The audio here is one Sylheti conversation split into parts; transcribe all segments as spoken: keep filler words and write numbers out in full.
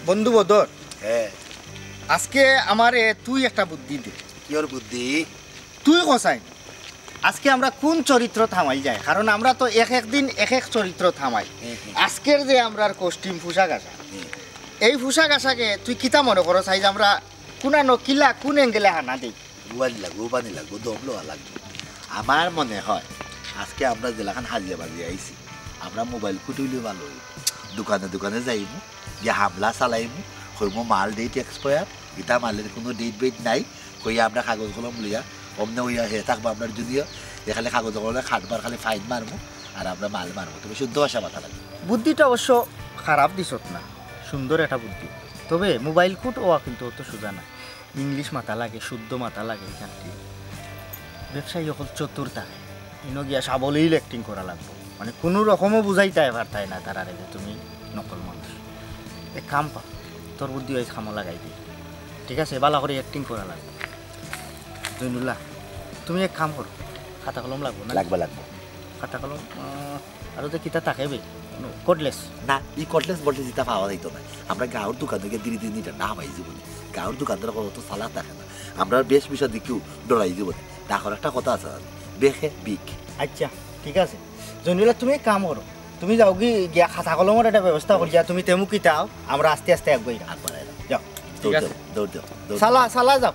বন্ধু বদর, হ্যাঁ। আজকে আমারে তুই একটা বুদ্ধি দে। কিওর বুদ্ধি? তুই কছাইন, আজকে আমরা কুন চরিত্রত হামাই যাই? কারণ আমরা তো এক এক দিন এক এক চরিত্রত হামাই। হুম, হুম। আজকের যে আমরার costume, পোশাক আশাক, হুম। এই পোশাক আশাকে তুই কিতা মনো করো চাই যে আমরা কুনানো কিলা কুন angle-এ হানা দেই? রুয়ানি লাগবো, পানি লাগবো, দম লওয়া লাগবো। আমার মনে হয় আজকে আমরা যেলাখান হাজিয়া বাজিয়া আইছি, আমরা মোবাইল কুট অইলে ভালা অইবো। দোকানে দোকানে যাইমু, গিয়া হামলা চালাইমু, কইমু মাল date expire, ইতা মালের কুনু date বেট নাই, কইয়া আমরা কাগজ কলম লইয়া অমনে অইয়া হে থাকবো আমরার junior, এ খালি কাগজ কলমে কাটবার খালি fine মারমু, আর আমরা মাল মারমু। তুমি শুদ্ধ ভাষা মাতা লাগবো। বুদ্ধিটা অবশ্য খারাপ দিছত না, সুন্দর একটা বুদ্ধি। তবে মোবাইল কুট অওয়া কিন্তু অত সোজা না। English মাতা লাগে, শুদ্ধ মাতা লাগে, ইখান ঠিক। ব্যবসায়ী অকল চতুর থাকে, ইনো গিয়া সাবলীল acting করা লাগবো। মানে কুনু রকমও বুঝাইতায় পারতায় না তারারে যে তুমি নকল মানুষ। এক কাম কর, তোর বুদ্ধি অইছে, কামো লাগাই দে। ঠিক আছে, ভালা করি acting করা লাগবো। জৈনুল্লাহ, তুমি এক কাম করো, খাতা কলম লাগবো না? লাগবো, লাগবো। খাতা কলম, আহ, আরো তো কিতা থাকে বে? Cutlass। না, ই cutlass বলতে যেটা পাওয়া যাইতো না। আমরা গাঁওর দোকানো গিয়া ধীরে ধীরে নিটা না পাই জীবনে। গাঁওর দোকানদার কত চালাক থাকে না। আমরা বেশভূষা দেখিও ডরাই জীবনে। ডাকর একটা কথা আছে না, বেখে বিক। আচ্ছা, ঠিক আছে। জৈনুল্লাহ, তুমি এক কাম করো, তুমি যাওগি গিয়া খাতা কলমর একটা ব্যবস্থা করিয়া তুমি তেমুকি তাও, আমরা আস্তে আস্তে আগুয়াই। আগুয়াই। যাও। দৌড় ঠিক আছে। দেও, দৌড় দেও, দৌড় চালা, দেও। চালা যাও।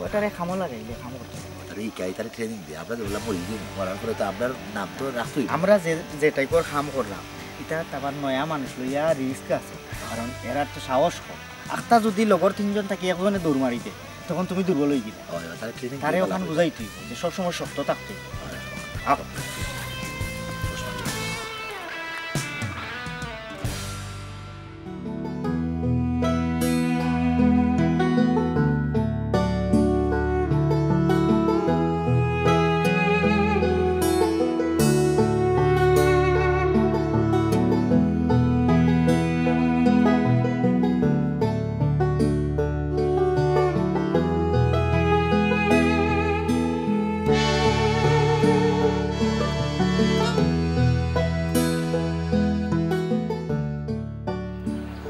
ওটারে কামো লাগাইলে কাম করতে। ওটারে ইকাই, তারে training দে। আমরা যেগুলা মরি যাই, মরার পরে তো আমরার নাম তো রাখতই। আমরা যে, যে type-র কাম করলাম, ইটা আবার নয়া মানুষ লইয়া risk আছে, কারণ এরার তো সাহস কম। আখতা যদি লগর তিনজন থাকি একজনে দৌড় মারি দে, তখন তুমি দুর্বল অই গেলে। হয়, তারে training তারে দিয়া ওখান ভালা বুঝাই তুই, যে সবসময় শক্ত থাকতে। হয়, হয়। আহ।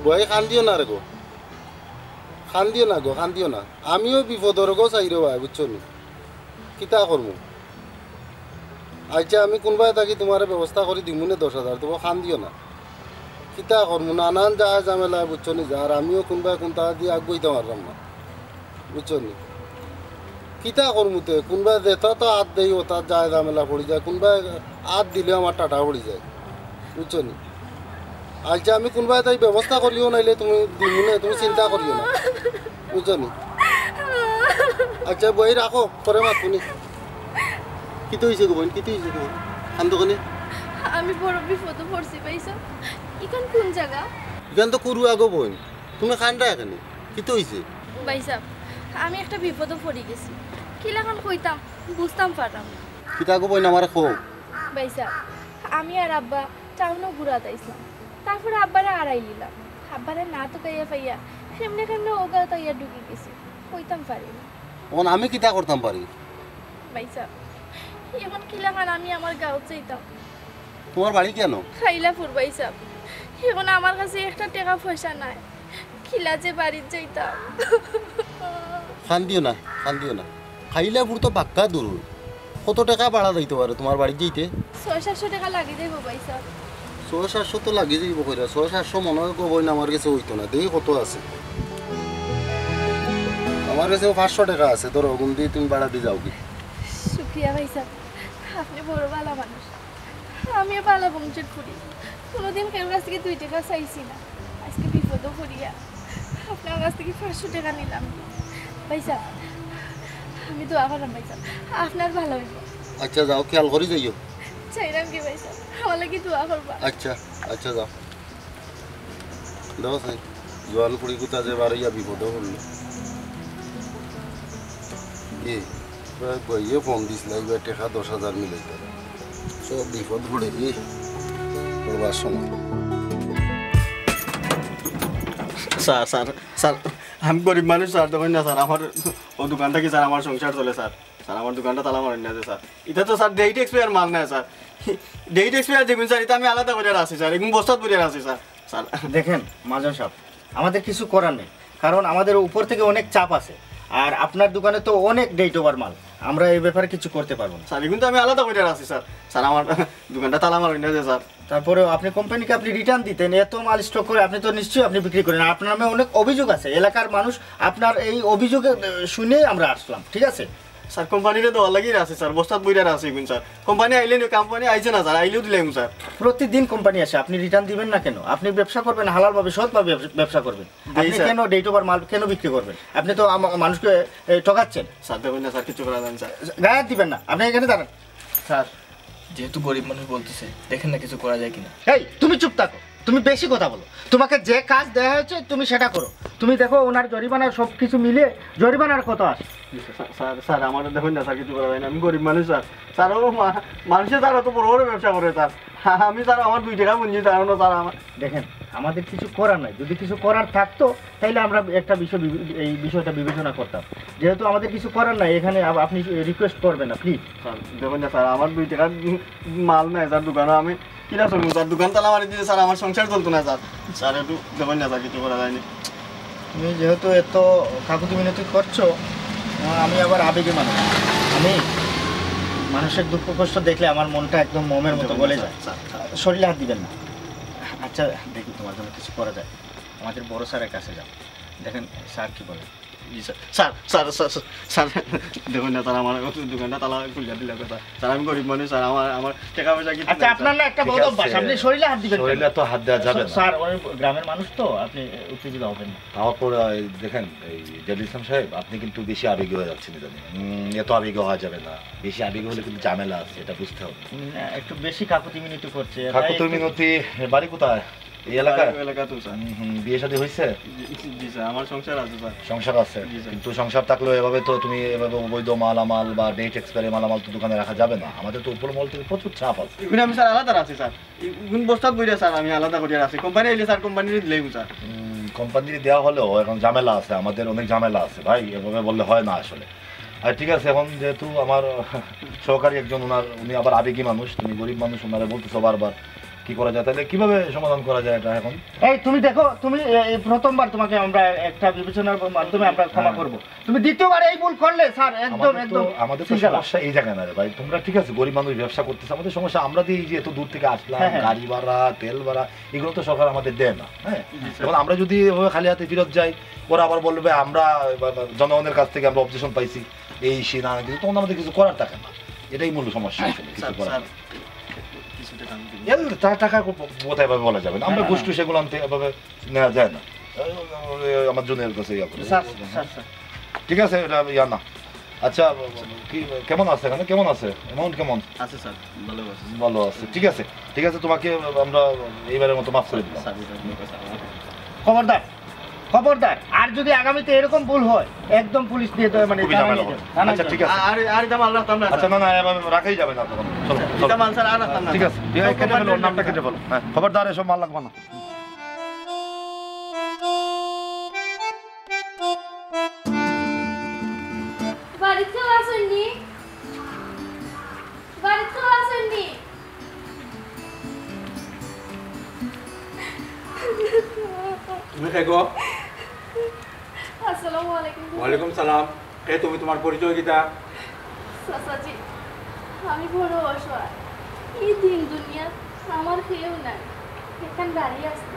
ভাই, কান্দিও না রে গো, কান্দিও না গো, কান্দিও না। আমিও বিপদর গো চাইরো ভাই, বুঝছো নি? কিতা করমু? আচ্ছা, আমি কুনবায় থাকি তুমারে ব্যবস্থা করি দিমুনে দশ হাজার, তবু কান্দিও না। কিতা করমু? নানান যায় ঝামেলায়, বুঝছো নি? যার আমিও কুনবায় কুনতা দি আগুয়াইতাম পারলাম না, বুঝছো নি? কিতা করমু তে? কুনবায় যেতা তো আত দেই, ওতা যায় ঝামেলা পড়ি যায়, কুনবায় আত দিলে আমার টাটা পড়ি যায়, বুঝছো নি? আচ্ছা, আমি কুনবায় তাই ব্যবস্থা করিও, নাইলে তুমি দিমুনে, তুমি চিন্তা করিও না, বুঝছো নি? আচ্ছা, বই রাখো, পরে মাতুনি। কিতা অইছে গো বইন, কিতা অইছে গো? কান্দো কেনে? আমি বড় বিপদো পড়ছি ভাইসাব। ইখান কুন জাগা? ইখান তো কুরুয়া গো বইন, তুমি কান্দরায় কেনে? কিতা অইছে? ভাইসাব, আমি একটা বিপদো পড়ি গেছি। কিলাখান কইতাম, বুঝতাম পাররাম না। কিতা গো বইন, আমারে কও। ভাইসাব, আমি আর আব্বা টাউনো ঘুরাত আইছলাম, তারপরে আব্বারে আড়াই নিলাম। আব্বারে না তুকাইয়া পাইয়া কেমনে কেমনে অউ গাঁওত আইয়া ঢুকি গেছি, কইতাম পারি না। অখন আমি কিতা করতাম পারি? ভাইসাব, অখন কিলাখান আমি আমার গাঁওত যাইতাম? তুমার বাড়ি কেনো? খাইলাপুর ভাইসাব, অখন আমার কাছে একটা টেকা পয়সা নাই, কিলা যে বাড়িত যাইতাম। কান্দিও না, কান্দিও না। খাইলাপুর তো বাক্কা দূর। কত টেকা ভাড়া যাইতো পারে তুমার বাড়িত যাইতে? ছয় সাতশো টেকা লাগি যাইবো ভাইসাব। ছয় সাতশো তো লাগি যাইবো কইরা। ছয় সাতশো মনো অয় গো বইন আমার গেছে অইতো না। দেখি কত আছে। আমার গেছে পাঁচশো টেকা আছে, ধরো, অগুন দি তুমি ভাড়া দি যাওগি। শুক্রিয়া ভাইসাব, আপনে বড় ভালা মানুষ। আমিও ভালা বংশর ফুরি, কুনুদিন কেউর কাছ থাকি দুই টেকা চাইছি না। আইজকে বিপদো পড়িয়া আপনার কাছ থাকি পাঁচশো টেকা নিলাম। ভাইসাব, আমি দোয়া করলাম ভাইসাব, আপনার ভালা অইবো। আচ্ছা, যাও, খেয়াল করি যাইও। চাইরাম কি ভাইসাব, আমার লাগি দোয়া করবা। আচ্ছা, আচ্ছা, যাও। দেখো চাই, জোয়ান ফুড়ি কুতা যে বারইয়া বিপদো পড়লো। কি? ভাইয়ে ফোন দিছলা, ইবার টেকা দশ হাজার মিলাইতা। সব বিপদ পড়ে রে, পড়বার সময়। স্যার, স্যার, স্যার, আমি গরিব মানুষ স্যার, দেখইন না স্যার, আমার অউ দোকান থাকি স্যার আমার সংসার চলে স্যার। স্যার, আমার দোকানটা তালা মারইন না যে স্যার। ইটা তো স্যার date expire মাল নায় স্যার। Date expire যেগুন স্যার, ইটা আমি আলাদা করিয়া রাখছি স্যার, এগুন বস্তাত ভরিয়া রাখছি স্যার। স্যার। দেখইন মহাজন সাব, আমাদের কিছু করার নেই, কারণ আমাদের উপর থেকে অনেক চাপ আছে। আর আপনার দোকানে তো অনেক ডেট ওভার মাল, আমরা এই ব্যাপারে কিছু করতে পারবো না। স্যার, এখন তো আমি আলাদা করিয়া আছি স্যার। স্যার, আমার দোকানটা তালা মারইন না যে স্যার। তারপরেও আপনি কোম্পানিকে আপনি রিটার্ন দিতেন, এত মাল স্টক করে আপনি তো নিশ্চয়ই আপনি বিক্রি করেন। আপনার নামে অনেক অভিযোগ আছে, এলাকার মানুষ আপনার এই অভিযোগে আহ, শুনেই আমরা আসলাম, ঠিক আছে? স্যার, কোম্পানিরে দেওয়ার লাগি আছে স্যার, বস্তাত বইরা আছে এখন স্যার। কোম্পানি আইলে নি, কোম্পানি আইছে না স্যার, আইলেও দিলাম স্যার। প্রতিদিন কোম্পানি আসে, আপনি রিটার্ন দিবেন না কেন? আপনি ব্যবসা করবেন হালালভাবে, সৎভাবে ব্যবসা করবেন। আপনি স্যার। কেন ডেট ওভার মাল কেন বিক্রি করবেন? আপনি তো আমা- মানুষকে এ, ঠকাচ্ছেন। স্যার, দেখুন না স্যার, কিছু করা যায় না স্যার। গায়ে হাত দিবেন না, আপনি এখানে দাঁড়ান। স্যার, যেহেতু গরিব মানুষ বলতেছে, দেখেন না কিছু করা যায় কিনা। এই, তুমি চুপ থাকো, তুমি বেশি কথা বলো। তোমাকে যে কাজ দেওয়া হয়েছে তুমি সেটা করো। তুমি দেখো ওনার জরিমানা সব কিছু মিলিয়ে জরিমানার কত আসে। স্যার, স্যার, স্যার, আমার দেখুন না স্যার, কিছু করা যায় না, আমি গরিব মানুষ স্যার। স্যার, ও মা- মানুষে স্যার অত বড় বড় ব্যবসা করে স্যার, আমি স্যার আমার দুই টাকা পুঞ্জি স্যার, অন্য স্যার আমার দেখেন, আমাদের কিছু করার নাই, যদি কিছু করার থাকতো তাহলে আমরা একটা বিষয় বিবে- এই বিষয়টা বিবেচনা করতাম। যেহেতু আমাদের কিছু করার নাই, এখানে আপ- আপনি রিকোয়েস্ট করবেন না প্লিজ। স্যার, দেখুন না স্যার, আমার দুই টাকা মাল নাই স্যার দোকানে, আমি কিনা চলবো স্যার? দোকান তালা মারি দিলে স্যার আমার সংসার চলতো না স্যার। স্যার, একটু দেখুন না স্যার, কিছু করা যায়নি। তুমি যেহেতু এত কাকুতি মিনতি করছো, আহ, আমি আবার আবেগী মানুষ। আমি মানুষের দুঃখ কষ্ট দেখলে আমার মনটা একদম মোমের মতো গলে যায়। Sir, sir. শরীরে হাত দিবেন না। আচ্ছা, দেখি তোমার জন্য কিছু করা যায়। আমাদের বড় স্যারের কাছে যাও, দেখেন স্যার কি বলে। জি sir. Sir, sir, sir, sir, sir, দেখুন না স্যার, আমার দোকানটা তালা খুলিয়া দিলে স্যার। স্যার, আমি গরিব মানুষ স্যার, আমার আমার টাকা পয়সা কিছু আচ্ছা, নাই, আপনার না একটা স্যার। বদ ঠিক অভ্যাস, আছে। আপনি শরীরে হাত দিবেন কেন? শরীরে তো হাত দেওয়া যাবে না। স্যার, ওই গ্রামের মানুষ তো, আপনি উত্তেজিত হবেন না। তারপর আহ, দেখেন, এই জেড ইসলাম সাহেব, আপনি কিন্তু বেশি আবেগী হয়ে যাচ্ছেন ইদানিং। উম, এত আবেগী হওয়া যাবে না, বেশি আবেগী হলে কিন্তু ঝামেলা আছে, এটা বুঝতে হবে। উনি না একটু বেশি কাকুতি মিনতি করছে, তাই কাকুতি একটু- মিনতি, বাড়ি কোথায়? এই এলাকায়? এলাকা তো স্যার। হুম, হুম, বিয়ে শাদী হয়েছে? জি, জি স্যার, আমার সংসার আছে স্যার। সংসার আছে? জি স্যার। কিন্তু সংসার থাকলেও এভাবে তো তুমি এভাবে অবৈধ মালামাল বা ডেট এক্সপায়ারি মালামাল তো দোকানে রাখা যাবে না। আমাদের তো উপর মহল থেকে প্রচুর চাপ আছে। এখন আমি স্যার আলাদা আছি স্যার, এখন বস্তাত বইরা স্যার আমি আলাদা করিয়া আছি। কোম্পানি আইলে স্যার কোম্পানিরে দিলেই স্যার। উম, কোম্পানির দেওয়া হলেও এখন ঝামেলা আছে, আমাদের অনেক ঝামেলা আছে ভাই, এভাবে বললে হয় না আসলে। আর ঠিক আছে, এখন যেহেতু আমার সহকারী একজন, ওনার, উনি আবার আবেগী মানুষ, তুমি গরিব মানুষ, ওনারে বলতেছো বারবার কি করা যায়, তাহলে কিভাবে সমাধান করা যায় এটা এখন? এই তুমি দেখো, তুমি এ- এই প্রথমবার তোমাকে আমরা একটা বিবেচনার মাধ্যমে আমরা ক্ষমা হ্যাঁ। করব। তুমি দ্বিতীয়বার এই ভুল করলে স্যার একদম আমাদের তো একদম আমাদের তো ঠিক আছে। সমস্যা এই জায়গায় না রে ভাই, তোমরা ঠিক আছে, গরিব মানুষ ব্যবসা করতেছে, আমাদের সমস্যা আমরা দিয়ে এই যে এত দূর থেকে আসলাম, হ্যাঁ, হ্যাঁ। গাড়ি ভাড়া, তেল ভাড়া, এগুলো তো সরকার আমাদের দেয় না। হ্যাঁ, এখন আমরা যদি এভাবে খালি হাতে ফেরত যাই, ওরা আবার বলবে আমরা জনগণের কাছ থেকে আমরা অবজেকশন পাইছি, এই সেই নানান কিছু, তখন আমাদের কিছু করার থাকে না। এটাই মূল সমস্যা আসলে, কিছু স্যার, করার স্যার, নেই। কিছু টাকা আমি দিন। এর তা-, টাকা কো-, কোথায় এভাবে বলা যাবে না? আমরা হ্যাঁ, ঘুষ টুস এগুলো আনতে এভাবে নেওয়া যায় না। আমার জুনিয়র কাছে ইয়া করে। Sir, sir, sir. ঠিক আছে, এটা ইয়া না। আচ্ছা, কি, কেমন আছে এখানে? কেমন আছে? অ্যামাউন্ট কেমন? আছে স্যার, ভালো আছে। ভালো আছে, ঠিক আছে, ঠিক আছে। তোমাকে আমরা এইবারের মতো মাফ করে দিলাম। স্যার, এটা আপনার কাছে আমার খবরদার, খবরদার, আর যদি আগামীতে এরকম ভুল হয়, একদম পুলিশ দিয়ে দেবে, মানে খুবই থানায় ঝামেলা নিয়ে হবে। যাবে, থানায় আচ্ছা, নিয়ে ঠিক যাবে। আছে। আর আর এটা মাল রাখতাম না আচ্ছা, স্যার। না, না, এভাবে রাখাই যাবে না তখন। চলো, চলো। এটা মাল স্যার আর রাখতাম না। ঠিক আছে, ঠিক আছে, কেটে ফেলো, ওর নামটা কেটে ফেলো। হ্যাঁ, খবরদার, এসব মাল লাগবে না। বাড়িত কেউ আছইন নি? বাড়িত কেউ আছইন নি? তুমি কে গো? আসসালামু আলাইকুম। ওয়ালাইকুম সালাম। কে তুমি, তোমার পরিচয় কিতা? চাচাজি, আমি বড় অসহায়। এই দিন দুনিয়াত আমার কেউ নাই। একখান বাড়ি আছিল,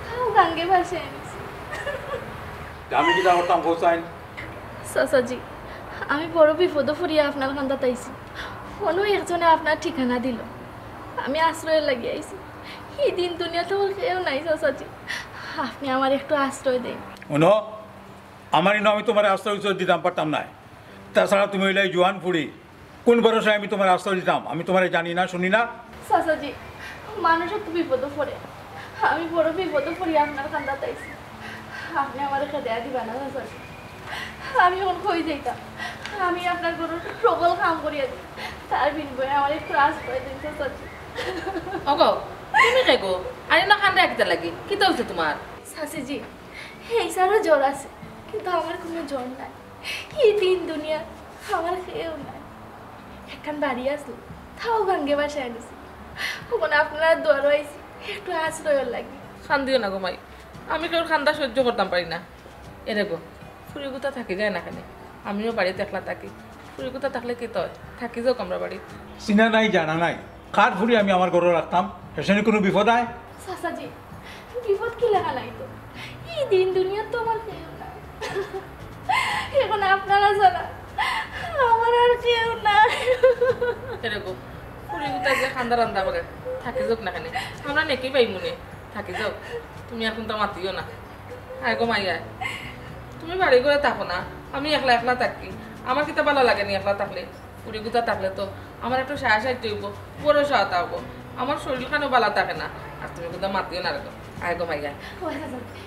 তাও গাঙ্গে ভাসাইয়া নিছে। তে আমি কিতা করতাম কও চাইন? চাচাজি, আমি বড় বিপদো পড়িয়া আপনার কান্দাত আইছি। কুনু একজনে আপনার ঠিকানা দিল, আমি আশ্রয়র লাগি আইছি। এই দিন দুনিয়াত আমার কেউ নাই চাচাজি, আপনে আমারে একটু আশ্রয় দেইন। হুনো, আমার ইনো আমি তোমারে আশ্রয় উশ্রয় দিতাম পারতাম নায়। তাছাড়া তুমি অইলায় জোয়ান ফুড়ি, কুন ভরসায় আমি তোমারে আশ্রয় দিতাম? আমি তোমারে জানি না, শুনি না। চাচাজি, মানুষ তো বিপদো পড়ে, আমি বড় বিপদো পড়িয়া আপনার কান্দাত আইছি। আপনে আমারে খেদাইয়া দিবা না চাচাজি। আমি অখন কই যাইতাম? আমি আপনার ঘরর হকল কাম করিয়া দিই, তার বিনিময়ে আমারে একটু আশ্রয় দেইন চাচাজি। ওগো, তুমি কে গো? আর ইনো কান্দায় কিতার লাগি? কিতা অইছে তোমার? চাচিজি, এই ছাড়া জ্বর আছে, কিন্তু আমার কুনু জ্বর নাই। এই দিন দুনিয়াত আমার কেউ নাই। একখান বাড়ি আছিল, তাও গাঙ্গে ভাসাইয়া নিছে। অখন আপনার দুয়ারো আইছি, একটু আশ্রয়র লাগি। কান্দিও না গো মাই, আমি কেউর কান্দা সহ্য করতাম পারি না। এরে গো, ফুরিগুতা থাকি যায় না কেনে? আমিও বাড়িত একলা থাকি। ফুরিগুতা থাকলে কিতা অয়? থাকি যাউক আমরার বাড়িত। চিনা নাই, জানা নাই, কার ফুরি আমি আমার ঘরো রাখতাম? হেষনে কুনু বিপদ আয়? চাচাজি, বিপদ কিলাখান আইতো? ই দিন দুনিয়াত তো আমার কেউ নাই। এখন আপনারা ছাড়া আমার আর কেউ নাই। এরে গো, ফুরিগুতা যে কান্দা রান্দা করে, থাকি যাউক না কেনে? আমরা নেকি পাইমুনে, থাকি যাউক। তুমি আর কুন্তা মাতিও না। আয় গো মাই আয়, তুমি বাড়ি ঘরো থাকো না, আমি একলা একলা থাকি। আমার কিতা ভালা লাগে নি একলা থাকলে? ফুরিগুতা থাকলে তো আমার একটু সাহায্য অইবো, বড় সাহায্য অইবো। আমার শরীরখানও ভালা থাকে না, আর তুমি কুন্তা মাতিও না রে গো। আয় গো মাই আয়। ও চাচাজি,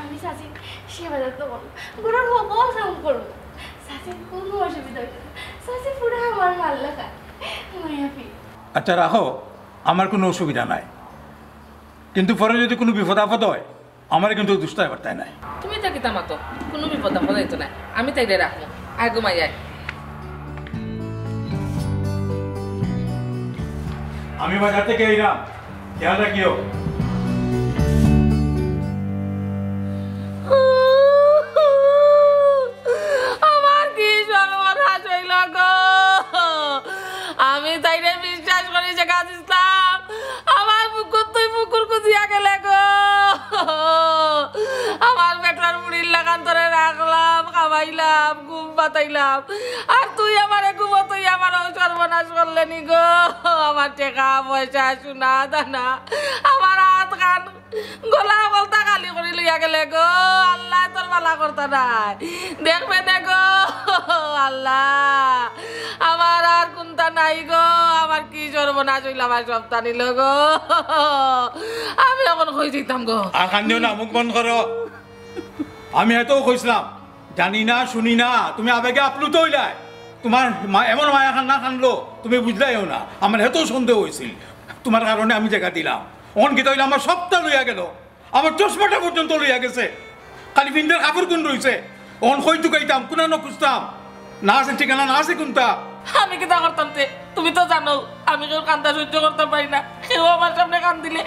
আমি চাচির সেবা যত্ন করমু, ঘরর হকল কাম করমু। চাচির কুনু অসুবিধা অইতো না, চাচি পুরা আমার মার লাখান মায়াবি। আচ্ছা রাখো, আমার কুনু অসুবিধা নাই, কিন্তু পরে যুদি কুনু বিপদ আপদ অয়, আমারে কিন্তু দুষতায় পারতায় নায়। তুমি ইতা কিতা মাতো? কুনু বিপদ আপদ অইতো নায়, আমি তাইরে রাখমু। আয় গো মাই আয়। আমি বাজার থাকি আইরাম, খেয়াল রাখিও। আমার কি সর্বনাশ অইলো গো? আমি তাইরে বিশ্বাস করি জাগা দিছলাম, আমার বুকুত তুই বুকুর কুজিয়া গেলে গো। আমার পেটর ফুরির লাখান তোরে রাখলাম, খাওয়াইলাম, ঘুম পাতাইলাম, আর তুই আমারে ঘুমো তুই আমার অউ সর্বনাশ করলে নি গো। আমার টেকা পয়সা, সোনা দানা, আমার আতখান, গলা হকলতা খালি করি লইয়া গেলে গো। আল্লায় তোর ভালা করতা নায়, দেখবে নে গো। আল্লা, আমার আর কুন্তা নাই গো। আমার কি সর্বনাশ অইলো, আমার সবতা নিলো গো। আমি অখন কই যাইতাম গো। আর কান্দিও না, মুখ বন্ধ করো। আমি হেতো কইছলাম, জানি না, শুনি না, তুমি আবেগে আপ্লুত অইলায়। তুমার মা এমন মায়া কান্না কান্দলো, তুমি বুঝলায়ও না। আমার হেতো সন্দেহ অইছিল, তুমার কারণে আমি জাগা দিলাম। অখন কিতা অইলো, আমার সবতা লইয়া গেলো, আমার চশমাটা পর্যন্ত লইয়া গেছে, খালি পিন্দার কাপড় কুন রইছে। অখন কই তুকাইতাম, কুনানো খুজতাম? না আছে ঠিকানা, না আছে কুন্তা। আমি কিতা করতাম তে? তুমি তো জানো আমি কেউর কান্দা সহ্য করতাম পারি না। কেউ আমার সামনে কান্দিলে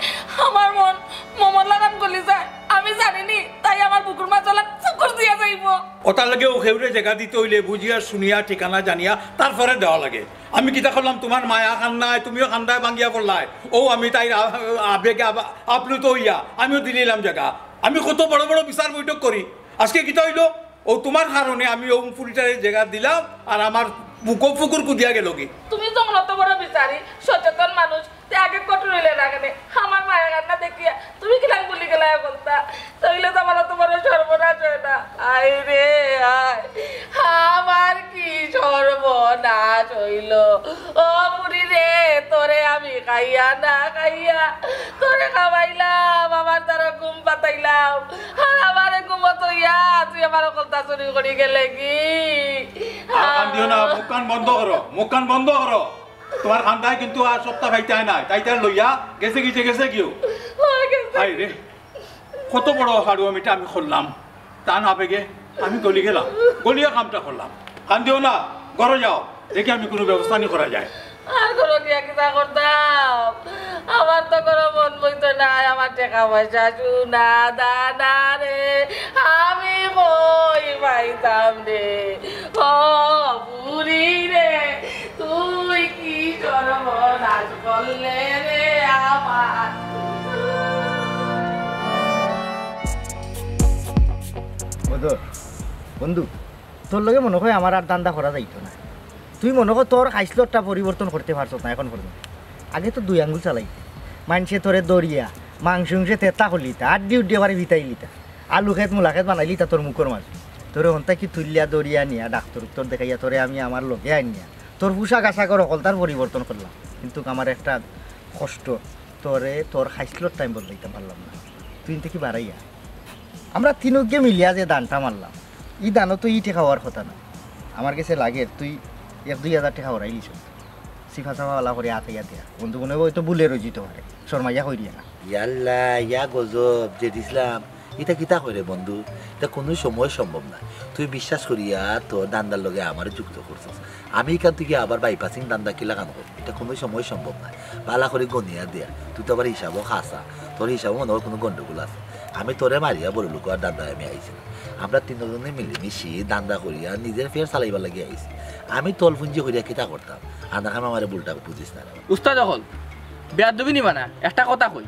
আমার মন মোমর লাখান গলি যায়। আমি জানি নি, তাই আমার বুকুর মাঝে লাগ ফুকুর দিয়া যাইবো। অতার লাগি অউ কেউরে জাগা দিতে অইলে বুঝিয়া শুনিয়া ঠিকানা জানিয়া তারপরে দেওয়া লাগে। আমি কিতা করলাম, তুমার মায়া কান্দায় তুমিও কান্দায় ভাঙ্গিয়া পড়লায়, অউ আমি তাইর আ-, আবেগে আবা-, আপ্লুত অইয়া আমিও দিলাইলাম জাগা। আমি কত বড় বড় বিচার বৈঠক করি, আজকে কিতা অইলো? অউ তুমার কারণে আমি অউ ফুরিটারে জাগা দিলাম, আর আমার বুকো ফুকুর কুদিয়া গেলো গি। তুমি তো অত বড় বিচারি, সচেতন মানুষ, তে আগে কঠোর অইলে না কেনে? আমার মায়া কান্না দেখিয়া তুমি কিলান ভুলি গেলায় অকলতা? তাইলে তো আমার অত বড় সর্বনাশ অয় না। আয় রে আয়, আমার কি সর্বনাশ অইলো। ও বুড়ি রে, তোরে আমি খাইয়া না খাইয়া তোরে খাওয়াইলাম, আমার তারা ঘুম পাতাইলাম, আর আমারে ঘুমো থইয়া তুই আমার অকলতা চুরি করি গেলে গি। আর কান্দিও না, মুখখান বন্ধ করো, মুখখান বন্ধ করো। তুমার কান্দায় কিন্তু আর সবতা পাইতায় নায়, তাই তার লইয়া গেছে গি যে গেছে গিও। হায় রে, কত বড় হাড়ুয়ামিটা আমি করলাম, তান আবেগে আমি গলি গেলাম, গলিয়া কামটা করলাম। কান্দিও না, ঘরো যাও, দেখি আমি কুনু ব্যবস্থা নি করা যায়। আর ঘরো গিয়া কিতা করতাম? আমার তো ঘরো মন বইতো নায়, আমার টেকা পয়সা, সোনা দানা রে, আমি কই পাইতাম রে। ও বুড়ি রে, তুই কি সর্বনাশ করলে রে আমার। বদর, বন্ধু, তোর লগে মনো কয় আমার আর ধান্দা করা যাইতো না। তুই মনো কর তোর খাইছলতটা পরিবর্তন করতে পারছত না এখন পর্যন্ত। আগে তো দুই আঙ্গুল চালাইতে, মানষে তোরে দরিয়া, মাংস উংসে তেতা করলিতা, আড্ডি উড্ডি আবার ভিতাইলিতা, আলু খেত মুলা খেত বানাইলিতা তোর মুখর মাঝে। তোরে হন্তা কি তুলিয়া দরিয়া নিয়া ডাক্তর উক্তর দেখাইয়া তোরে আমি আমার লগে আনিয়া তোর পোশাক আশাকর হকলতার পরিবর্তন করলাম, কিন্তু আমার একটা কষ্ট, তোরে তোর খাইছলর টাইম বদলাইতাম পারলাম না। তুই ইনতে কি বাড়াইয়া? আমরা তিনউগে মিলিয়া যে দানটা মারলাম, ই দানও তো ই টেকা অওয়ার কথা না। আমার গেছে লাগের তুই এক দুই হাজার টেকা হরাইলিছ। সিফা সাফা ওলা করি আতাইয়া দিয়া। বন্ধু মনে অয় তো ভুলে রইজিত পারে। শরমাইয়া কই দিয়া না। ইয়াল্লা, ইয়া গজব, জেড ইসলাম, ইতা কিতা কইরে বন্ধু? ইতা কুনু সময় সম্ভব না। তুই বিশ্বাস করিয়া তোর দান্দার লগে আমারে যুক্ত করছস। আমি ইখান থাকি আবার বাইপাসিং দান্দা কিলাখান করমু? ইতা কুনু সময় সম্ভব নায়। ভালা করি গনিয়া দেয়া, তুই তো আবার হিসাবও খাসা। তোর হিসাবও মনে হয় কোনো গন্ডগোল আছে। আমি তোরে মারিয়া বড় লোক আর ধান্দায় আমি আইছি না। আমরা তিনজনে মিলেমিশি ধান্দা করিয়া নিজের ফের চালাইবার লাগি আইছি। আমি তলপুঞ্জি করিয়া কিতা করতাম? আনা খামে আমারে ভুলটা বুঝিস না রে। উস্তাদ অকল, বেয়াদবি নিবা না, একটা কথা কই,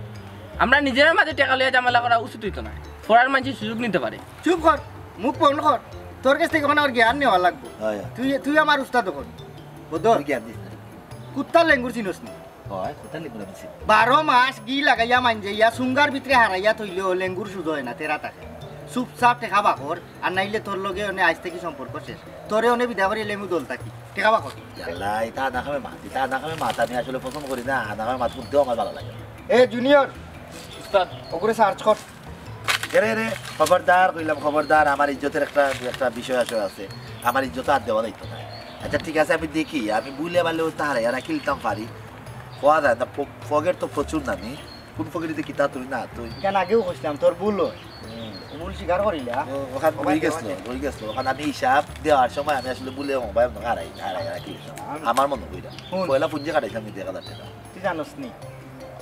আমরা নিজেরার মাঝে টেকা লইয়া ঝামেলা করা উচিত অইতো না, ফরার মানষে সুযোগ নিতে পারে। চুপ কর, মুখ বন্ধ কর। তোর গেছ থাকি অখন আমার জ্ঞান নেওয়া লাগবো। হয়, হয়। তুই, তুই আমার উস্তাদ অকল। বদর, তুই জ্ঞান দিস না। কুত্তার লেঙ্গুর চিনস নি? হয়, কুত্তার লেঙ্গুর আমি চিনি। বারো মাস ঘি লাগাইয়া মাঞ্জাইয়া সুঙ্গার ভিতরে হারাইয়া থইলেও লেঙ্গুর সুজা অয় না, তেরা থাকে। চুপচাপ টেকা বার কর, আর নাইলে তোর লগে অনে আইজ থাকি সম্পর্ক শেষ। তোরে অনে বিদায় করি লেমু দল থাকি। টেকা বার কর। ইয়াল্লা, ইতা আনা খামে মাত, ইতা আনা খামে মাত আমি আসলে পছন্দ করি না, আনা খামে মাত শুনতেও আমার ভালা লাগে না। এ জুনিয়র, উস্তাদ। ওগুরে সার্চ কর। এরে, এরে, খবরদার কইলাম, খবরদার, আমার ইজ্জতের একটা, একটা বিষয় আশয় আছে, আমার ইজ্জত আর দেওয়া যাইতো না। আচ্ছা, ঠিক আছে, আমি দেখি, আমি বুলে বালে ও তাহারে আর কিলতাম পারি, কওয়া যায় না, প-, পকেট তো প্রচুর নামি, কোন পকেটে কিতা তুই না তুই। কেন আগেও কইছিলাম, তোর ভুল অয়। হুম। ভুল স্বীকার করিলা। ও, ওখান ওখান রই গেছিল, দেওয়া যায়। রই গেছিল। ওখান আমি হিসাব দেওয়ার সময় আমি আসলে বুলে মোবাইল হারাই, হারাই, হারাই কিলতাম। আমি আমার মনে কইরা। হুন। পয়লা পুঞ্জি কাটাইছিলাম কিন্তু এক হাজার টেকা। তুই জানোস নি,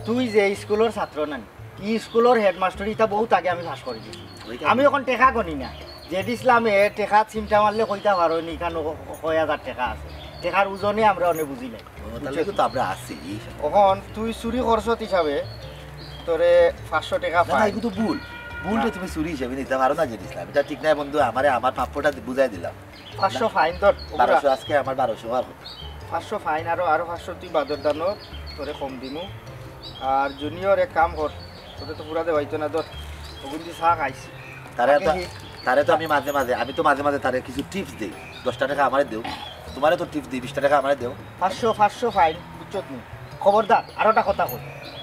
তুই যে স্কুলর ছাত্র না নি, ই স্কুলর হেডমাস্টার ইতা বহুত আগে আমি পাস করি দিছি। ওই কারণে। আমি অখন টেকা গনি না। জেড ইসলামে টেকা চিমটা মারলে কইতা পারো নি, ইখানো ক-, ক-, কয় হাজার টেকা আছে। টেকার ওজনে আমরা অনে বুঝি নাই। ও, তাহলে তো আমরা আছি। অখন তুই চুরি করছত হিসাবে তোরে পাঁচশো টেকা না, না, ফাইন। এগুলো তো ভুল। ভুলটা না। তুমি চুরি হিসাবে নিতে পারো না জেড ইসলাম। এটা ঠিক নাই বন্ধু, আমারে আমার প্রাপ্যটা বুঝাই দিলাম। পাঁচশো ফাইন ধর, ওগুলা। বারোশো আজকে আমার বারোশো আর পাঁচশো ফাইন, আরো, আরো পাঁচশো তুই বাদর দানো, তোরে কম দিমু। আর জুনিয়র এক কাম কর, তোরে তো পুরা দেওয়াইতো না, ধর, ওগুন দি চা খাইস। তারে তো, আগে হি- তারে তো আমি মাঝে মাঝে, আমি তো মাঝে মাঝে তারে কিছু টিপস দেই, দশটা টেকা আমারে দেও, তোমারে তো টিপস দেই, বিশটা টেকা আমারে দেও। পাঁচশো, পাঁচশো ফাইন, বুঝছত নি? খবরদার, আরোটা কথা কই,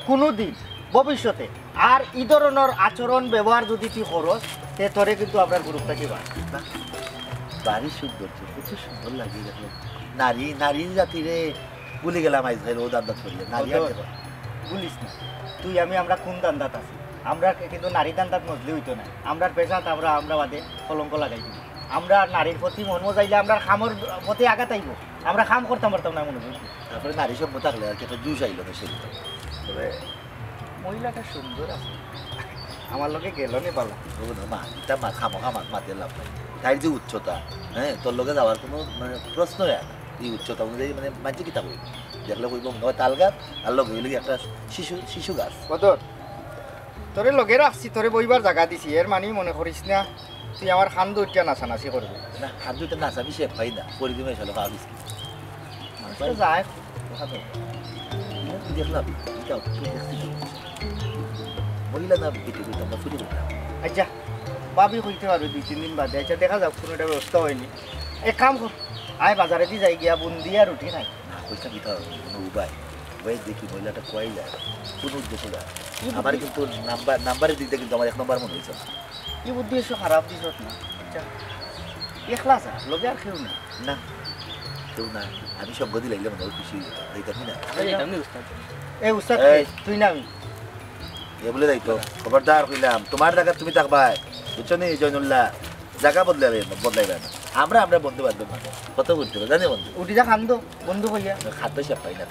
কুনুদিন ভবিষ্যতে আর ই ধরনর আচরণ ব্যবহার যদি তুই করস, তে তোরে কিন্তু আমরার গ্রুপ থাকি বার। বাহ, বাড়ি সৌন্দর্য, কত সুন্দর লাগে দেখলে। নারী, নারী জাতি রে, ভুলি গেলাম আইজ ভাই, ও ধান্দাত করিয়া। নারী আর বদর, দেখো। ভুলিস না। তুই আমি আমরা কোন ধান্দাত আছি? আমরা কে-, কিন্তু নারী ধান্দাত মজলে অইতো না। আমরার পেশাত আমরা, আমরা বাদে কলঙ্ক লাগাই দিব। আমরা নারীর প্রতি মন মজাইলে আমরার কামর প্রতি আঘাত আইব। আমরা কাম করতাম পারতাম না মনে করি। তারপরে নারী সভ্য থাকলে আর কি একটা জুশ আইলো না সেদিন। তবে মহিলাটা সুন্দর আছে। আমার লগে গেল নি বালা। ও না, মা, এটা মা, খামোখা মা, মাতে লাভ নাই। তাইর যে উচ্চতা, হ্যাঁ, তোর লগে যাওয়ার কোনো, মানে, প্রশ্নই হয় না। এই উচ্চতা অনুযায়ী, মানে, মানষে কিতা কইব? দেখলে কইব, মনে হয় তাল গাছ, আর লগে হইলে কি একটা শিশু, শিশু গাছ। বদর, তোরে লগে রাখছি, তোরে বইবার জাগা দিছি, এর মানে মনে করিস না তুই আমার খান্দো উঠিয়া নাচানাচি করবি। না, খান্দো উঠিয়া নাচাবি, সে পাই না, পরিধিমে এসে ভাবিস কি? মানুষ তো যায়। ওখানে মুখ দেখলাম, এটা তুই দেখছিস? মহিলা না বেটি কইতাম না, ফুটি কইতাম। আচ্ছা, ভাবি কইতে পারবে দুই তিন দিন বাদে। আচ্ছা, দেখা যাক, কোনো একটা ব্যবস্থা হয়নি। এক কাম কর, আয় বাজারে দি যাই গিয়া বুন্দি আর রুটি খাই। না, কইতাম কি তার কোনো উপায়? উপায় দেখি মহিলাটা কই যায়, কোন উদ্দেশ্যে যায়। কি আমার বুদ্ধি? কিন্তু নাম্বার, নাম্বারের দিক দিয়ে কিন্তু আমার এক নম্বর মনে হয়েছে না। কি বুদ্ধি এসে খারাপ দিছত না? আচ্ছা, একলা যা, লগে আর কেউ না। না, কেউ না। আমি সঙ্গ দিলাইলে মনে হয় খুশি হয়ে যেত। এই দেখি না। আমরা যেতাম না, উস্তাদ। এ উস্তাদ, এই। তুই না আমি। এ বলে যাইতো, খবরদার কইলাম, তোমার জায়গা তুমি থাকবায়, বুঝছো নি জয়নুল্লাহ? জায়গা বদলাবে, বদলাইবে না। আমরা, আমরা বন্ধু বান্ধব মানুষ, কত করতে হবে, জানি বন্ধু? উঠি যা খান্দো, বন্ধু কইয়া। খাদ্য সব পাই না।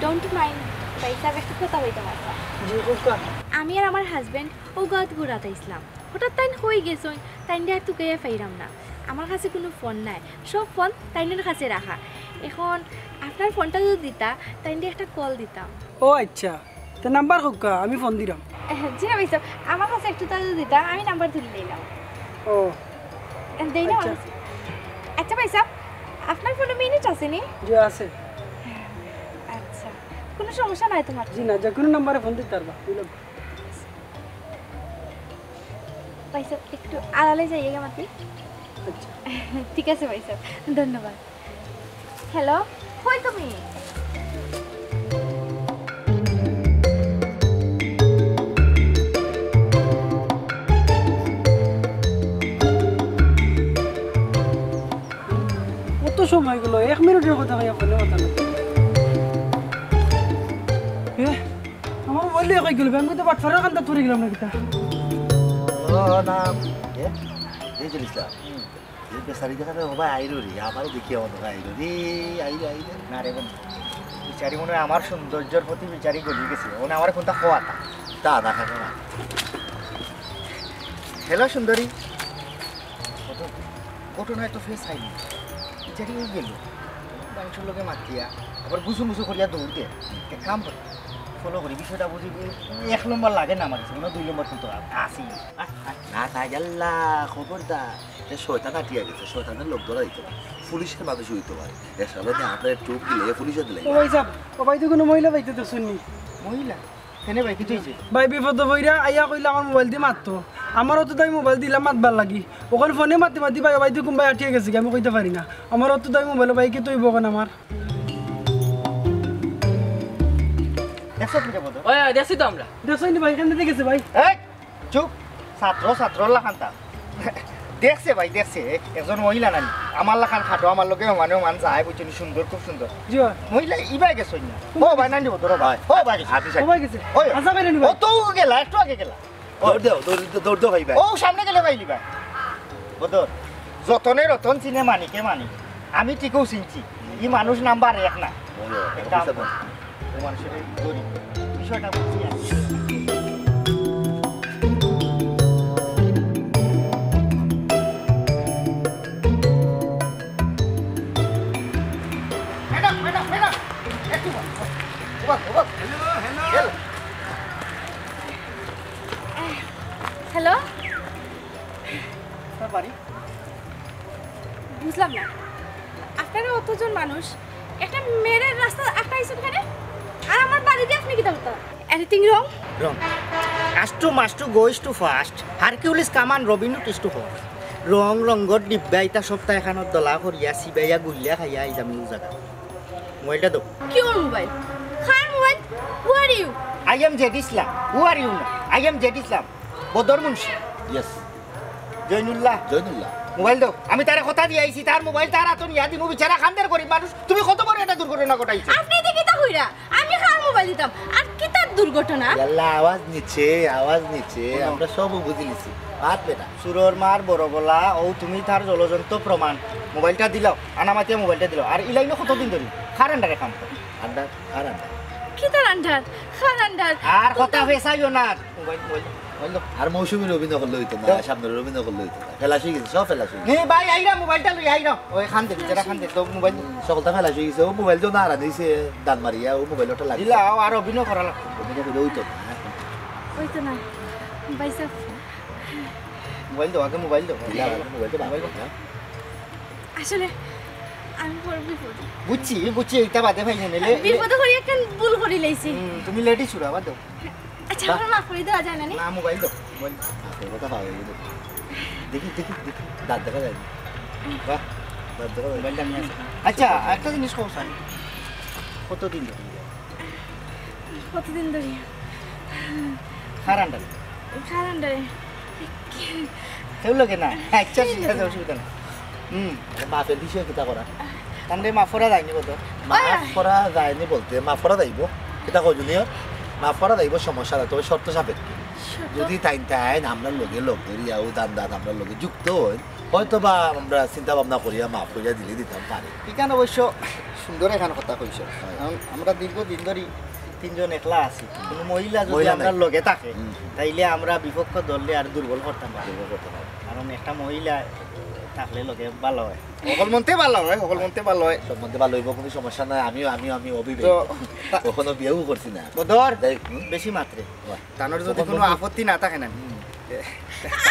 Don't mind, ভাই সাহেব, একটা কথা কইতাম আইছি। জি, কউক্কা। আমি আর আমার হাজবেন্ড ও গাঁত ঘুরাত আইছিলাম, হঠাৎ তাইন কই গেছইন, তাইনরে আর তুকাইয়া পাইরাম না। আমার কাছে কোনো ফোন নাই, সব ফোন তাইনর কাছে রাখা। এখন আপনার ফোনটা যদি দিতা, তাইনরে একটা কল দিতাম। ও আচ্ছা, তে নাম্বার কউক্কা, আমি ফোন দিরাম। জি না ভাই সাহেব, আমার কাছে একটু তা যদি দিতা, আমি নাম্বার তুলি নিলাম। ও। দেই না আচ্ছা। আমার কাছে। আচ্ছা ভাই সাহেব, আপনার ফোনে মিনিট আছে নি? জি আছে। আচ্ছা, কোনো সমস্যা নাই তোমার? জি না, যে কোনো নাম্বারে ফোন দিতে পারবা, ওই লোক। ভাই সাহেব, একটু আড়ালে যাইয়া মাতি। আচ্ছা। ঠিক আছে ভাই সাহেব, ধন্যবাদ। হ্যালো, কই তুমি? কত সময় গেল, এক মিনিটের কথা কইয়া ফোনে কথা নাই। এ, আমার মোবাইল কই গেল? আমি তো বাটফারের কান্দাত পড়ি গেলাম না কিতা? ও না, এ, এই জিনিসটা। এই বেচারি দেখানে ও ভাই আইরো রে, আমারে দেখিয়া মনে হয় আইরো রে, আইরো, আইরো। না রে বন্ধু, বেচারি মনে হয় আমার সৌন্দর্যর প্রতি বেচারি গলি গেছে, মানে আমারে কোনটা খোয়াতা। তা না খাবে না। হ্যালো সুন্দরী। কত ঘটনায় তো ফেস আইনি। বেচারি ও গেল। মানুষের লগে মাতিয়া, আবার গুছু মুছু করিয়া দৌড় দে। এক কাম করি, ফলো করি, বিষয়টা বুঝি, এক নম্বর লাগে না আমার কাছে, মনে হয় দুই নম্বর কিন্তু আ-, আসি। না, না, ইয়াল্লা, খবরদার। এ শয়তান আটিয়া গেছে, শয়তানের লোক ধরা দিতে পারে। পুলিশের মানুষ হইতে পারে। এ শালা নিয়ে আমরা একটু গেলে এ পুলিশে দিলে। ও ভাই সাহেব, ও ভাই, তো কোনো মহিলা পাইতে তো শুননি। মহিলা? কেনে ভাই, কিতা হইছে? ভাই, বিপদে পড়িয়া আইয়া কইলা আমার মোবাইল দি মাততো। আমার অত দামি মোবাইল দিলাম মাতবার লাগি। ওখান ফোনে মাতি মাতি ভাই, ও ভাই, তুই কোন ভাই আটিয়া গেছে কি? আমি কইতে পারি না। আমার অত দামি মোবাইল, ভাই, কিতা অইবো ওখান আমার? দেখছো কিতা বলো? ওই, ওই, দেখছি তো আমরা। দেখছো নি ভাই, কেন গেছে ভাই? এই, চুপ, ছাত্র, ছাত্র লাখানতা। দেখছে ভাই, দেখছে। একজন মহিলা নানি, আমার লাখান খাটো, আমার লগে সমানে সমান যায়, বুঝছো নি? সুন্দর, খুব সুন্দর। জি ভাই। মহিলা ইবায় গেছে না। ও ভাই, নানি বদর ভাই। ও ভাই গেছে। আপনি ও ভাই গেছে। ওই। আচ্ছা, ভাই, নানি ভাই। ও তো গেলা, একটু আগে গেলা। দৌড় দাও, দৌড়, দৌড় দাও ভাই, ভাই। ও সামনে গেলে ভাই, ভাই। বদর, যতনে রতন চিনে মানিকে মানিক। আমি ঠিকও চিনছি। ই মানুষ নাম্বার এক না। ওই, ওই, এক কাম কর। ও মানুষের এই গরিব। বিষয়টা বুঝি আমি। ম্যাডাম, ম্যাডাম, ম্যাডাম, একটু boss, boss. Boss, boss. Hello, hello. Hello. Hello. আপনার বাড়ি? বুঝলাম না, আপনারা অতজন মানুষ, একটা মেয়ের রাস্তা আটকাইছেন কেনে? আর আমার বাড়ি দিয়া আপনি কিতা করতা? Anything wrong? Wrong. Astu mastu goes too fast. Hercules come and Robin Hood is to horse. রং রঙ্গর ডিব্বা ইতা সপ্তাহ এখানোর দলা করিয়া সিবাইয়া গুল্লিয়া খাইয়া আইজ আমি ও জায়গা। মোবাইলটা দাও। Cure mobile? Car mobile? Who are you? I am Jed Islam. Who are you না? I am Jed Islam. বদর মুন্সি। Yes. জৈনুল্লাহ। জৈনুল্লাহ। মোবাইল দাও। আমি তারে কথা দিয়া আইছি, তার মোবাইল তার আতো নিয়া দিমু, বেচারা কান্দের গরিব মানুষ। তুমি কত বড় একটা দুর্ঘটনা ঘটাইছো। আপনি তো কিতা কইরা? আমি কার মোবাইল দিতাম? আর কিতার দুর্ঘটনা? ইয়াল্লা, আওয়াজ নিচে, আওয়াজ নিচে। হুনো। আমরা সব বুঝি নিছি। বাদ বেটা। চুরর মার বড় গলা, ও তুমি তার জলজন্ত প্রমাণ। মোবাইলটা দিলাও, আনামাতিয়া মোবাইলটা দিলাও। আর ইলাইনো কতদিন ধরি? কার আন্ডারে কাম করে? আন্ডার, কার আন্ডার? কিতার আন্ডার? কার আন্ডার? আর কথা ফেসাইও না। মোবাইল, মোবাইল, মোবাইল দাও। আর মৌসুমীর অভিনয় করলে হইতো না, দাও। সামনের অভিনয় করলে হইতো না। ফেলাস অই গেছে, সব ফেলাস অই গেছে। নে ভাই, আইরা মোবাইলটা লই, আইরা। ওই খান দে, যারা খান দে, তো মোবাইল। সকলটা ফেলাস অই গেছে, ও মোবাইল তো না হারানি হইছে, দান মারিয়া, ও মোবাইল ওটা লাগে। দিলাও, আর অভিনয় করা লাগতো। অভিনয় করলে হইতো না। হইতো না। ভাই সাহেব। মোবাইল দাও, আগে মোবাইল দাও। দিলাও, আগে মোবাইল তো বার করো না। আসলে আমি বড় বিপদ। বুঝছি, বুঝছি, এটা বাদে ভাই নিলে। বিপদ করি একটা ভুল করি লাইছি। হুম, তুমি লেডি ছুড়া, বাদ দাও। আচ্ছা, বাহ। আমার মাফ করি দেওয়া যায় না নি? না, মোবাইল দাও, মোবাইল দাও। আসল কথা পাওয়া গেল। দেখি, দেখি, দেখি, দাঁত দেখা যায় না। বাহ, দাঁত দেখা যায় না। মোবাইলটা নিয়ে আসো। আচ্ছা, একটা জিনিস কও স্যার, কতদিন ধরে? কতদিন ধরে? কার আন্ডারে? কার আন্ডারে? কেউ লগে না? আচ্ছা, ঠিক আছে, অসুবিধা নাই। হুম। মাফের বিষয়ে কিতা করা? তানরে মাফ করা যায়নি বলতো? মাফ করা যায়নি বলতে, মাফ করা যাইব। কিতা কও জুনিয়র? মাফ করা যাইব, সমস্যা নাই, তবে শর্ত সাপেক্ষে। শর্ত? যদি তাইন তাইন আমরার লগে লগ ধরিয়া ও দান দান আমরার লগে যুক্ত অইন, হয়তো বা আমরা চিন্তা ভাবনা করিয়া মাফ করিয়া দিলে দিতাম পারি। ইখান অবশ্য সুন্দর একখান কথা কইছো। হয়। কারণ আমরা দীর্ঘদিন ধরি তিনজন একলা আছি। কোনো মহিলা যদি মহিলা আমরার নাই। লগে থাকে, হুম। তাইলে আমরা বিপক্ষ দলরে আর দুর্বল করতাম পারি। দুর্বল করতাম পারি। কারণ একটা মহিলা থাকলে লগে ভালো হয়। হকল মন্তে ভালো হয়, হকল মন্তে ভালো হয়। সব মন্তে ভালো হইব, কোনো সমস্যা নাই। আমিও, আমিও, আমি অবিবাহিত। তো, তা- কখনো বিয়েও করছি না। বদর, যাই হোক, হুম। বেশি মাতরে। বাহ। তানর যদি তখন কোনো বন্ধু আপত্তি না থাকে না। হুম।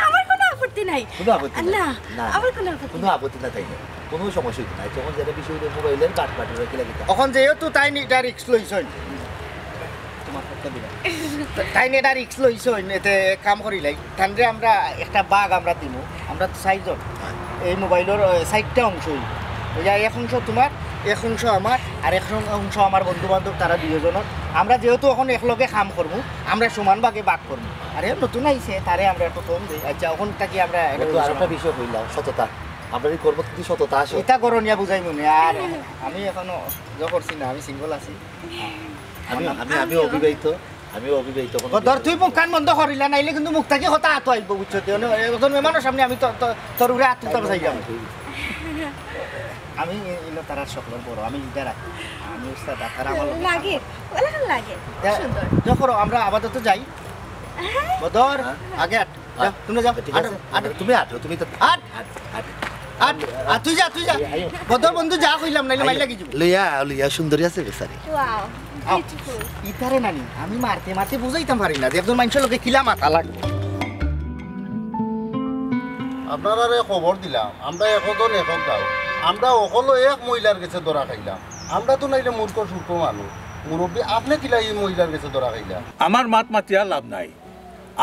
আমার কোনো আপত্তি নাই। কোনো আপত্তি নাই। না, না, না। আমার কোনো আপত্তি কোনো নাই। আপত্তি না থাকে। কোনো সমস্যা হইতো না। তখন যেটা বিষয় হইলো মোবাইলের কাট কাট হইলো কিলা কিতা। এখন যেহেতু তাইন এটা রিস্ক লইছইন, তোমার পক্ষ দিবা। তাইন এটা রিস্ক লইছইন, এতে কাম করিলাই। তানরে আমরা একটা ভাগ আমরা দিমু। আমরা তো চাইরজন। হ্যাঁ। এই মোবাইলর, এ, চাইরটা অংশ হইব। ওই যে এক অংশ তোমার, এক অংশ আমার, আর এক অং-, অংশ আমার বন্ধু বান্ধব, তারা দুইজনের। আমরা যেহেতু এখন একলগে কাম করমু, আমরা সমান ভাগে ভাগ করমু। আরে নতুন আইছে, তারে আমরা একটু কম দেই। আচ্ছা, এখন থাকি আমরা এটা বন্ধু, আরেকটা বিষয় হইলাম, সততা। আমরা এই কর্ম কিন্তু সততা আছে। এটা করণীয় বুঝাই মনে। আর আমি এখনো ইয়ে করছি না, আমি সিঙ্গেল আছি। আমি, আমার নাম আমি, আমি আমিও। অবিবাহিত। আমি অবিবাহিত, কোনো ও ধর, তুই মুখ কান বন্ধ করিলা, নাইলে কিন্তু মুখ থাকি কথা আতো আইব, বুঝছো? তুই অনে-, একজন মেহমানর সামনে আমি তো-, তো-, তোর উপরে আত তুলতাম চাইলাম। আমি ইনো তারার সকলর বড়, আমি লিডার আছি। আমি উস্তাদ, আর তারা আমার লগে লাগে, কাম করে। ওলা লাগে, দে-, সুন্দর। দেখো, আমরা আপাতত যাই। হ্যাঁ। বদর, হ্যাঁ। আগে আট। যা, হ্যাঁ। তুমি যাও। ঠিক আছে। আটো, আটো। তুমি আটো, তুমি তো আট। আট, আট। আট, আট, তুই যা, তুই যা। আইও। বদর বন্ধু যা কইলাম, নাইলে আইও। মাইর লাগি যাইব। লইয়া, লইয়া, সুন্দরী আছে বেচারি। Wow, আও। Beautiful। ইতারে নানি, আমি মারতে মারতে বুঝাইতাম পারি না যে একজন মানুষের লগে কিলা মাতা লাগে। আপনারারে খবর দিলাম, আমরা একজন এক গাঁও, আমরা অকলো এক মহিলার গেছে ধরা খাইলাম। আমরা তো নাইলে মূর্খ সূর্খ মানুষ। মুরব্বী, আপনে কিলা ই মহিলার গেছে ধরা খাইলা? আমার মাত মাতিয়া লাভ নাই।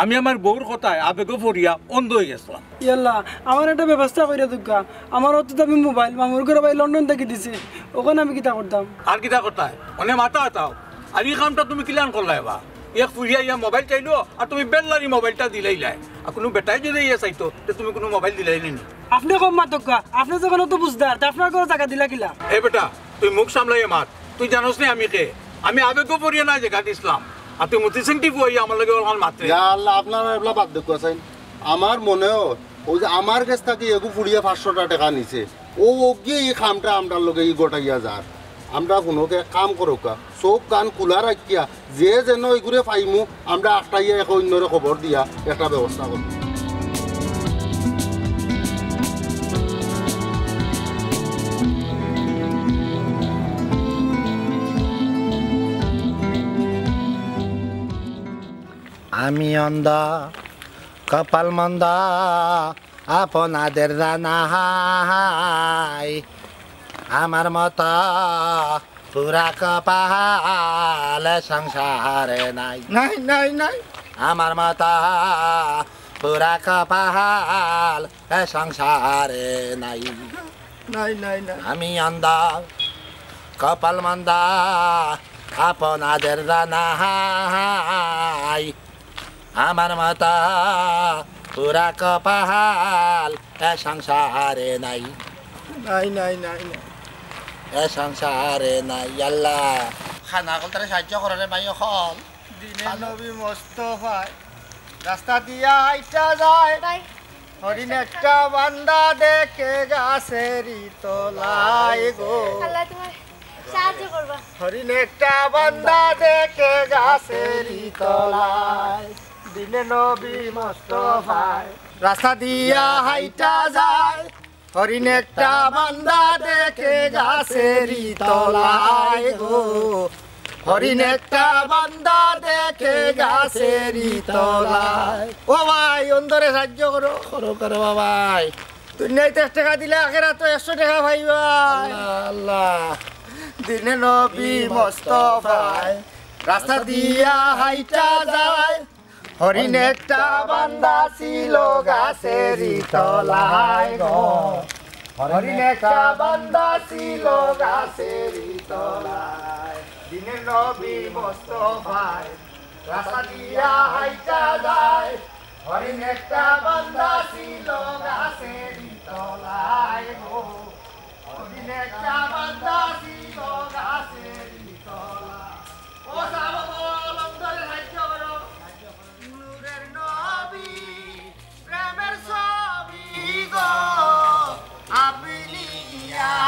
আমি আমার বউর কথায় আবেগো পড়িয়া অন্ধ অই গেছলাম। ইয়াল্লা, আমার একটা ব্যবস্থা কইরা দেউক্কা। আমার অত দামি মোবাইল মামুর ঘরর ভাই লন্ডন থাকি দিছে, অখন আমি কিতা করতাম? আর কিতা করতায়? অনে মাথা আতাও। আর ই কামটা তুমি কিলান করলায় বা? এক ফুড়িয়ে আইয়া মোবাইল চাইলো, আর তুমি বেল্লারি মোবাইলটা দিলাইলায়। আর কুনু বেটায় যদি ইয়া চাইতো, তে তুমি কুনু মোবাইল দিলাইলে নি? আপনে কম মাতউক্কা, আপনে যখন অত বুঝদার, তে আপনার ঘরো জাগা দিলা কিলা? এ বেটা, তুই মুখ সামলাইয়া মাত। তুই জানোস নি আমি কে? আমি আবেগো পড়িয়া না জাগা দিছলাম। আর তুই মতি সিং টিপু অইয়া আমার লগে অলাখান মাতরে। ইয়া আল্লাহ, আপনারা এবলা বাদ দেউক্কা চাইন। আমার মনে অয়, অউ যে আমার গেছ থাকি এগু ফুড়িয়ে পাঁচশোটা টেকা নিছে, অউ অগিয়ে ই কামটা আমরার লগে ই ঘটাইয়া যার। আমরা কুনুকে এক কাম করউক্কা, চউখ কান খুলা রাখিয়া যে যেন ইগুরে পাইমু, আমরা আটকাইয়া এক অইন্যরে খবর দিয়া একটা ব্যবস্থা করমু। আমি অন্ধ, কপাল মন্দ, আপনাদের জানাই, আমার মতো পুরা কপাল সংসারে নাই। নাই, নাই, নাই। আমার মতো পুরা কপাল সংসারে নাই। নাই, নাই, নাই। আমি অন্ধ, কপাল মন্দ, আপনাদের জানাই, আমার মতো পুরা কপাল এ সংসারে নাই। নাই, নাই, নাই, নাই। এ সংসারে নাই, আল্লাহ। খানা অকলতারে সাহায্য করো রে ভাই অকল। দিনে নবী মোস্তফায় রাস্তা দিয়া আইটা যায়। ভাই। হরিণ একটা বান্দা দেখে গাছেরই তলায় গো। আল্লাহ তোমার সাহায্য করবা। হরিণ একটা বান্দা দেখে গাছেরই তলায়, দিনে নবী মোস্তফায় রাস্তা দিয়া হাইটা যায়। হরিণ একটা বান্দা দেখে গাছেরই তলায় গো, হরিণ একটা বান্দা দেখে গাছেরই তলায়। ও ভাই, অন্ধরে সাহায্য করো। করো, করো বাবাই। দুনিয়াত এক টেকা দিলে আখেরাতো একশো টেকা পাইবা। আল্লাহ, আল্লাহ। দিনে নবী মোস্তফায় রাস্তা দিয়া হাইটা যায়। হরিণ একটা বান্দা ছিল গাছেরই তলায় গো। হরিণ একটা বান্দা ছিল গাছেরই তলায়। দিনে নবী মোস্তফায় রাস্তা দিয়া হাইটা যায়। হরিণ একটা বান্দা ছিল গাছেরই তলায় গো। হরিণ একটা বান্দা ছিল গাছেরই তলায়। ও সাহাবা বল, অন্ধরে সাহায্য করো। নূরের নবী, প্রেমের ছবি গো, আপনি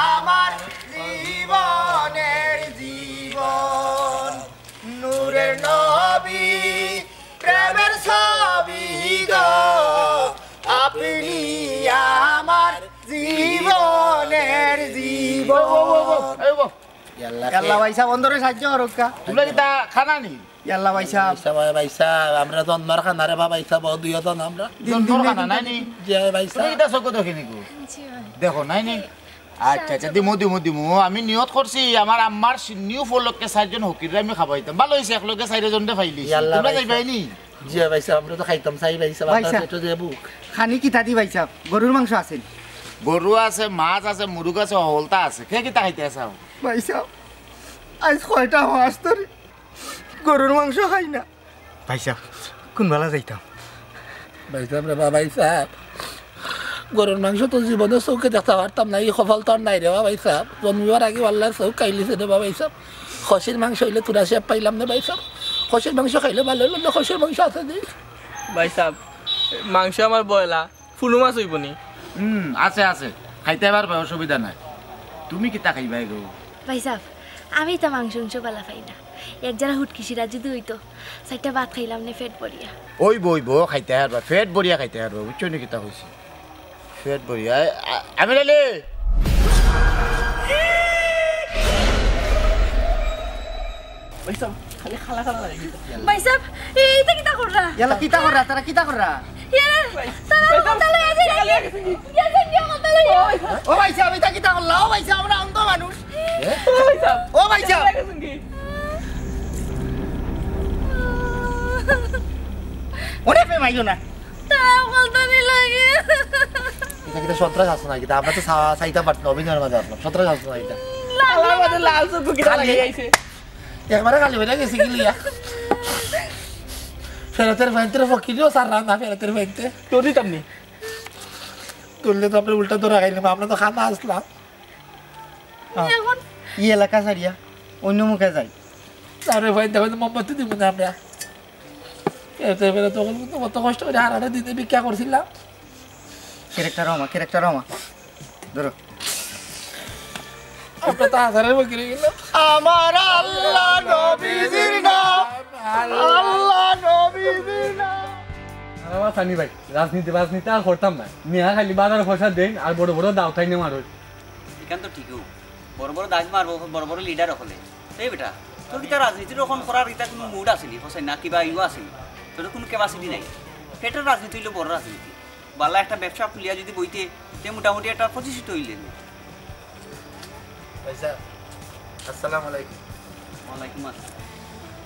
আমার জীবনের জীবন। নূরের নবী, প্রেমের ছবি গো, আপনি আমার জীবনের জীবন। এই গো। ইয়াল্লা, আল্লাহ ভাই সাহেব, অন্ধরে সাহায্য করুক্কা। তোমরা কিতা খানা নি? ইয়াল্লা ভাই সাহেব। ভাই সাহেব, ভাই সাহেব, আমরা জন্মর খানা রে বা ভাই সাহেব, ও দুইজন আমরা। দিন, জন্মর দিন, খানা দিন, নাই নি? জি ভাই তুমি সাহেব। কিতা চকুত দেখি নি গো? জি ভাই। দেখো নাই নি? আচ্ছা, আচ্ছা, সাহায্য দিমু, করো। দিমু, দিমু। আমি নিয়ত করছি, আমার আম্মার সি-, নিউ উপলক্ষে চাইরজন ফকিররে আমি খাবাইতাম। ভালা অইছে, একলগে চাইরজনরে পাইলিছি। ইয়াল্লা তোমরা ভাই যাইবাই সাহেব। নি? জি ভাই সাহেব, আমরা তো খাইতাম চাই ভাই সাহেব, ভাই আপনার সাহেব। পেটো দিয়া ভুক। খানি কিতা দি ভাই সাহেব? গরুর মাংস আছে নি? গরু আছে, মাছ আছে, মুরগ আছে, হকলতা আছে। কে কিতা খাইতা চাও? ভাই সাহেব, আইজ কয়টা মাস ধরি গরুর মাংস খাই না। ভাই সাহেব, কুনবালা যাইতাম? ভাই সাহেব রে বা, ভাই সাহেব, গরুর মাংস তো জীবনে চউখে দেখতাম পারতাম না, ই কপাল তো আর নাই রে বা, ভাই সাহেব। জন্মিবার আগে আল্লায় চউখ খাইলিছে রে বা, ভাই সাহেব। খাসির মাংস অইলে থুড়া শেপ পাইলাম না, ভাই সাহেব। কষের মাংস খাইলে ভালা অইলো না, কষের মাংস আছে নি? ভাইসাব, মাংস আমার বয়লা, ফুলু মাছ অইবো নি? হুম, আছে, আছে, খাইতে পারবায়, অসুবিধা নাই। তুমি কিতা খাইবায় গো? ভাইসাব, আমি ইতা মাংস উংস ভালা পাই না। এক জারা হুটকি শিরা যুদি অইতো, চাইরটা ভাত খাইলাম নে পেট ভরিয়া। অইবো, অইবো, খাইতে পারবায়, পেট ভরিয়া খাইতে পারবায়, বুঝছো নি কিতা কইছি? পেট ভরিয়া। আ-, আমির আলী! ভাইসাব, খালি খালা খালা লাগে। ভাইসাব, ইতা কিতা কররা? ইয়ালা কিতা কররা? তারা কিতা কররা? ইয়ে, তারা ভাইসাব, কথা লইয়া যায়। খালি গেছে কি? গেছে কি কথা লইয়া? ও ভাইসাব, ইতা কিতা করলা? ও ভাইসাব, আমরা অন্ধ মানুষ। ও ভাইসাব, ও ভাইসাব। খালি গেছে কি? ওরে ফে মাইও না। তারা কথা নি লাগে। ইতা কিতা সন্ত্রাস আছে না কিতা? আমরা তো সা-, সাইতা পারতাম, অভিযানের মাঝে আসলাম। সন্ত্রাস আছে না কিতা? লাগে আমার মাঝে না। লাল চক্ষু কিতা খালি লাগাই আইছে? একবারে খালি অইয়া গেছে কি লিয়া? ফেরতের ফাইনতে ফকিরিও সার রান্না ফেরতের ফাইনতে। তো দিতাম নি। তুললে তো আপনি উল্টা ধরা খাইলাম, আমরা তো খানা আসলাম। হ্যাঁ। এখন ই এলাকা ছাড়িয়া অন্য মুখে যাই। আরে ভাই, দেখো তো মোমবাতি দিব না আমরা। এতে বেলা তখন কিন্তু কত কষ্ট করে হারাটা দিতে ভিক্ষা করছিলাম। ক্যারেক্টার হমা, ক্যারেক্টার হমা। ধরো। আমরা তো হাজারের বকরি গেলাম। আমার আল্লাহ নবীজির নাম, আল্লাহ নবীজির নাম। আরে বা সানি ভাই, রাজনীতি, রাজনীতি আর করতাম না। মিয়া খালি বাজার পয়সা দেন আর বড় বড় দাও তাই নেওয়ার। ইখান তো ঠিকও। বড় বড় দাগ মারবো, বড় বড় লিডার অকলে। এই বেটা, তোর কিতা রাজনীতির অখন করার ইতা কুনু মুড আছে নি? হোসেন না কিবা ইউ আছে নি? তোর কুনু ক্যাপাসিটি নাই। পেটের রাজনীতি অইলো বড় রাজনীতি। বালা একটা ব্যবসা খুলিয়া যুদি বইতে, তে মোটামুটি একটা প্রতিষ্ঠিত অইলে। ভাইসাব, আসসালামু আলাইকুম। ওয়ালাইকুম আসসালাম।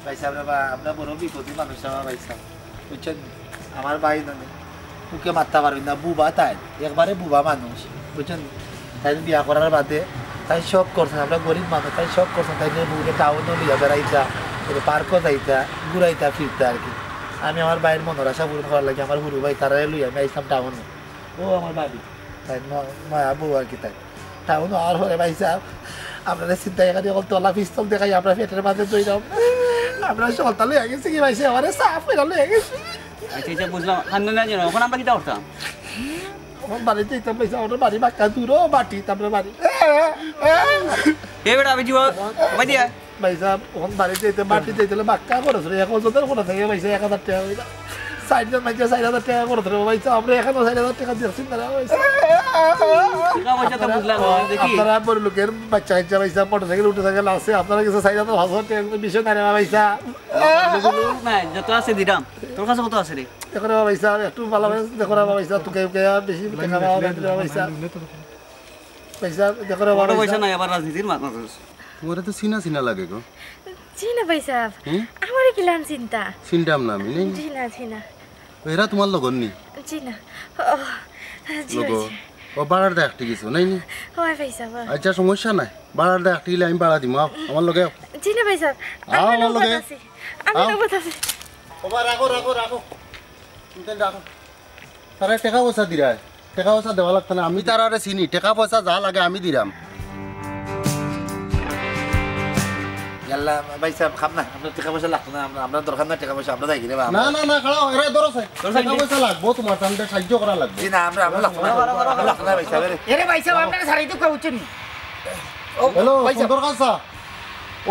ভাইসাব রে বা, আমরা বড় বিপদে মানুষ রে বা ভাইসাব। বুঝছইন? আমার ভাই নানি মুখে মাততা পারইন না, বুবা তাই, একবারে বুবা মানুষ। বুঝছইন? তাই বিয়া করার বাদে তাই শখ করছইন, আমরা গরিব মানুষ, তাই শখ করছইন, তাই নিয়া বউরে টাউনো লইয়া বেড়াইতা, পার্কো যাইতা, ঘুরাইতা ফিরতা আর কি। আমি আমার ভাইর মনর আশা পূরণ করার লাগি আমার হুরু ভাই তারারে লইয়া আমি আইছলাম টাউনো। ও আমার ভাবি, তাই ন-, নয়া বউ আর কি তাই। টাউনো আওয়ার পরে ভাইসাব, আমরা চিন্তা করি অখন তোলা পিস্তল দেখাই, আমরা পেটের মাঝে দইরাম। আমরা সলতা লইয়া গেছি কি ভাইসাব, আমারে সাফ কইরা লইয়া গেছি। আচ্ছা, আচ্ছা, বুঝলাম। কান্দো না যেন, অখন আমরা কিতা করতাম? অখন বাড়িত যাইতাম ভাইসাব, আমরার বাড়ি বাক্কা দূর, ও বাটি, আমরার বাড়ি। এ বেটা, আমি জীবন, ভাই দিয়া। ভাইসাব, অখন বাড়িত যাইতে, মাটি যাইতে অইলে বাক্কা খরচ রে, এক হাজার খরচ অইয়া ভাইসাব, এক হাজার টেকা অইলা। চাইরজন মাইনষে চাইর হাজার টেকা খরচ রে ভাইসাব, আমরা এখনো চাইর হাজার টেকা দেখছি না রে ভাইসাব। টেকা পয়সা তো বুঝলাম না, দেখি। আপনারা বড় লোকের বাচ্চা কাচ্চা ভাইসাব, মোটরসাইকেল, উঠে সাইকেল আছে, আপনারা গেছে চাইর হাজার, পাঁচ হাজার টেকা বিষয় না রে ভাইসাব। না, যত আছে দিরাম। তোর কাছে কত আছে রে? দেখো রে ভাইসাব, একটু ভালা ভাই দেখো রে ভাইসাব, তুকে উকে বেশি টেকা না দিলে ভাইসাব। ভাইসাব, দেখো রে বড় পয়সা ভাইসাব। নাই, আবার রাজনীতির মাত মাতস। তোমারে তো চিনা চিনা লাগে গো। জি না ভাইসাব, হুম? আমারে কিলান চিনতা? চিনতাম না আমি, নেই? জি না, জি না। এরা তোমার লগর নি? জি না। ও, জি লগর। ভাইসাব। ও, বাড়ার দায় একটি কিছু, নাই নি? হয় ভাইসাব। আচ্ছা, সমস্যা নাই। বাড়ার দায় একটি গেলে আমি বাড়া দিমু, আও, আমার লগে আও। জি না ভাইসাব, আও, আমি আমার নগদ লগে। আছি। আমি আও। নগদ আছি। ওবা, রাখো, রাখো, রাখো। তুমি তাহলে রাখো। তারা টেকা পয়সা দিরা, টেকা পয়সা দেওয়া লাগতো না, আমি তারারে চিনি, টেকা পয়সা যা লাগে আমি দিরাম। ইয়াল্লা, ভাইসাব, খাম না, আপনার টেকা পয়সা লাগতো না, আমরা, আমরা দরকার না টেকা পয়সা, আমরা যাই গি রে বা। না, না, না, খাড়াও, এরা ধরো সাই। ধরো সাই। টেকা পয়সা লাগবো তোমার, তাহলে সাহায্য করা লাগবো। জি না, আমরা, আমরা লাগতো না, আমরা লাগতো না, ভাইসাব, এরে। এরে ভাইসাব, আপনারা সারাই তো কেউ উঠছেন। ও, হ্যালো, ভাইসাব। সুন্দর কাছা।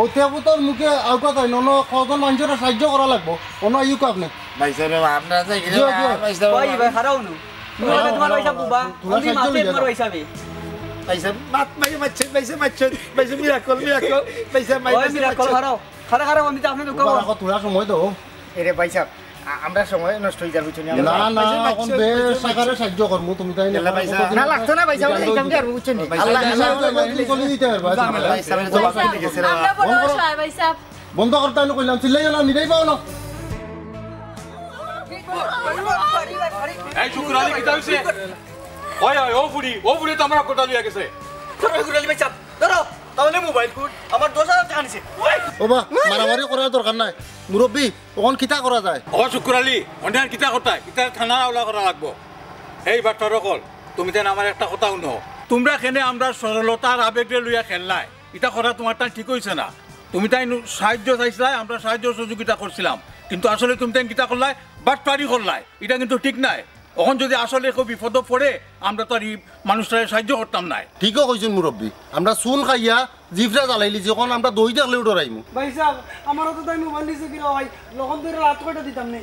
ও তেবু তোর মুখে আউকা তাই, নন কজন মানুষের সাহায্য করা লাগবো। অন্য ইউক আপনি। ভাইসাব, আমরা যাই গি রে জিও, বা, জিও। ভাইসাব। ওই ভাই, খাড়াও নু। তুমি খাড়াও, হবে তোমার খাড়াও, ভাইসাব খাড়াও। বুবা, তোরা আমি সাহায্য মাসে লইয়া তোমার যাও। ভাইসাবে। ভাইসাব, মাত, ভাই, মারছে, ভাইসাব, মারছে, ভাইসাব, মিরাকল, মিরাকল, ভাইসাব, ওই মারছে, মিরাকল, মারছে। খাড়াও। খাড়া, খাড়া, আমি তো আপনি ঢুকাবো। বাবা, তোরা সময় দাও। এরে ভাইসাব, আ-, আমরা সময় নষ্ট হয়ে যাবে, বুঝছেন? না, না, ভাইসাব, এখন মারছে, বেশ ভাইসাব। সাকারে সাহায্য করবো, তুমি তাই না? আল্লাহ ভাইসাব। না, লাগতো না ভাইসাব, আমরা এই কাম দিয়ে আর বুঝছেন নি? ভাইসাব, আল্লাহ, ভাইসাব, আল্লাহ, ভাইসাব, ভাইসাব, ভাইসাব, ভাইসাব, ভাইসাব, ভাইসাব, ভাইসাব, ভাইসাব, ভাইসাব। আমরা বড় অসহায় ভাইসাব। বন্ধ করতে আমি কইলাম, চিল্লাইও না, নিরাই পাও না। এই শুকুর আলী, কিতা হইছে? ওই, ওই, ও ফুড়ি, ও ফুড়ি তো আমার কথা লইয়া গেছে। ধরো, শুকুর আলী ভাইসাব, ধরো। তাহলে মোবাইল কোড, আমার দশ হাজার টাকা নিছে। ওই! ওবা, মারামারি করার দরকার নাই। মুরব্বি, অখন কিতা করা যায়? ও শুকুর আলী, অনে আর কিতা করতায়? ইতা থানার হাওলা করা লাগবো। এই বাটপার অকল, তুমি তাইন আমার একটা কথা হুনো। তুমরা কেনে আমরার সরলতা আর আবেগরে লইয়া খেললায়? ইতা করা তুমার তান ঠিক অইছে না। তুমি তাইন সাহায্য চাইছলায়, আমরা সাহায্য সহযোগিতা করছিলাম, কিন্তু আসলে তুমি তাইন কিতা করলায়? বাটপারি করলায়। ইটা কিন্তু ঠিক নায়। অখন যদি আসলে কেউ বিপদো পড়ে, আমরা তো আর ই মানুষটারে সাহায্য করতাম নায়। ঠিকও কইছইন মুরব্বি, আমরা চুন খাইয়া জিফরা জ্বালাইলিছি, অখন আমরা দই দেখলেও ডরাইমু। ভাইসাব, আমারে তো তাইন মোবাইল দিছে কিরা ভাই, লগে ধরি লাত কয়টা দিতাম নি।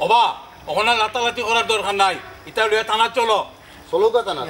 ওবা, অখন আর লাতালাতি করার দরকার নাই, ইতা লইয়া থানাত চলো। চলো গা থানাত।